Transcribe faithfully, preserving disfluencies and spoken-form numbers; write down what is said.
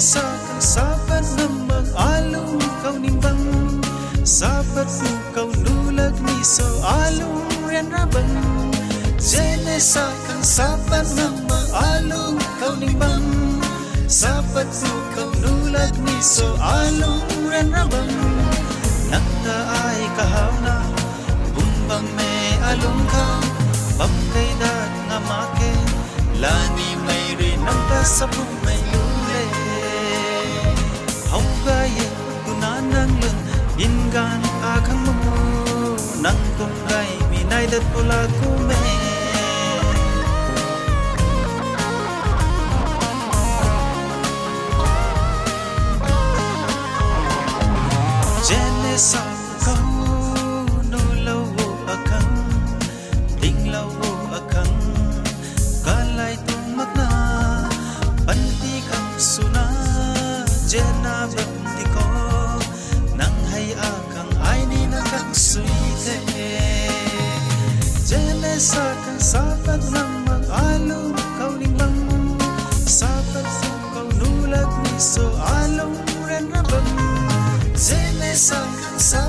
Sa khang sa pat ngam mak alung khou ning bam. Sa pat pu khou nu lak ni so alung ryanra bam. Zene sa khang sa pat ngam mak alung khou ning bam. Sa pat pu khou nu lak ni so alung ryanra bam. Nang ta ai kahawna bum bammei alung khou bam kei dat ngam mak khe. Lanimei rui nang ta sa pumei lu le. How gay e, twna nang lun in ganv akhang mu, nang kum gaymei nai dat pula kum e. Zene sa khou nulou o akhang, dinglou o akhang, kalai tuang makna, panty khang swna, zena bam di khou, nang hei akhang ai nina khang sui the. Zene sa khang sa pat ngam mak alung khou ning bam. Sa pat pu khou nu lak ni so alung ryanra bam. Zene sa khang sa